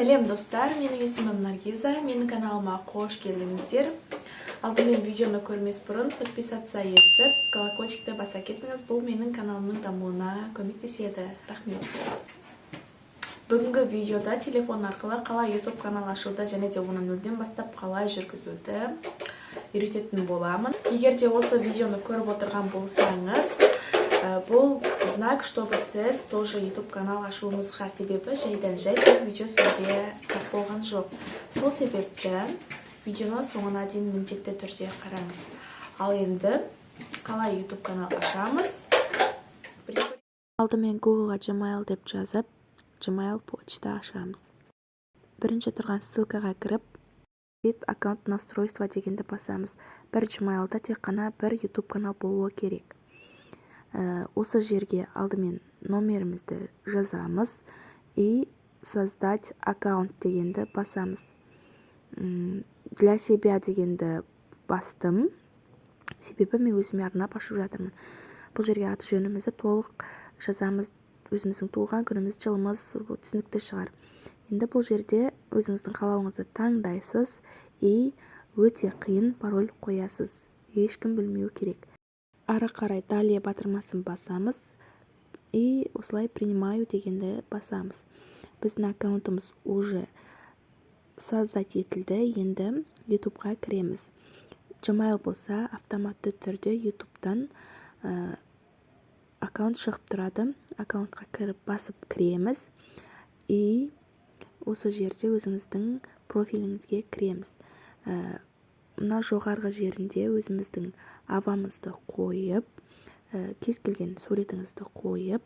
Сәлем, достар! Менің есімім Наргиза. Менің каналыма қош келдіңіздер. Алдымен видеоны көрмес бұрын подписаться етіп, колокольчикті баса кетіңіз. Бұл менің каналымның дамуына көмектеседі. Рахмет. Бүгінгі видеода телефон арқылы қалай YouTube канал ашуды және де оны нөлден бастап қалай жүргізуді үйрететін боламын. Егер де осы видеоны көріп отырған болсаңыз, бұл знак, чтобы сіз тоже YouTube канал ашуыңызға, себебі жайдан жай бұл видео сізге тап болған жоқ. Сол себепті видеоны соңына дейін міндетті түрде қараңыз. Ал енді қалай YouTube канал ашамыз? Алдымен Googleға Gmail деп жазып, Gmail почта ашамыз. Бірінші тұрған ссылкаға кіріп, «Вид аккаунт настройства» дегенді басамыз. Бір Gmailда тек қана бір YouTube канал болуы керек. Осы жерге алдымен номерімізді жазамыз и «Создать аккаунт» дегенді басамыз. «Для себя» дегенді бастым, себебі мен өзіме арнап ашып жатырмын. Бұл жерге аты жөнімізді толық жазамыз, өзіміздің туылған күніміз, жылымыз, түсінікті шығар. Енді бұл жерде өзіңіздің қалауыңызды таңдайсыз и өте қиын пароль қоясыз, ешкім білмеу керек. Ары қарай «Далее» батырмасын басамыз и осылай «Принимаю» дегенді басамыз. Біздің аккаунтымыз уже создать етілді. Енді Ютубқа кіреміз. Gmail болса, автоматты түрде Ютубтан аккаунт шығып тұрады. Аккаунтқа кіріп, басып кіреміз и осы жерде өзіңіздің профиліңізге кіреміз. Мына жоғарғы жерінде өзіміздің авамызды қойып, кез келген суретіңізді қойып,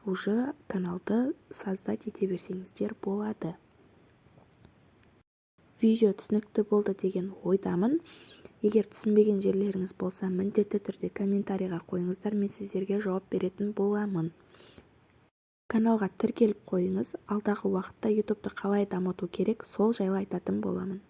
уже каналды создать ете берсеңіздер болады. Видео түсінікті болды деген ойдамын. Егер түсінбеген жерлеріңіз болса, міндетті түрде комментарийға қойыңыздар, мен сіздерге жауап беретін боламын. Каналға тіркеліп қойыңыз. Алдағы уақытта Ютубты қалай дамыту керек, сол жайлы айтатын боламын.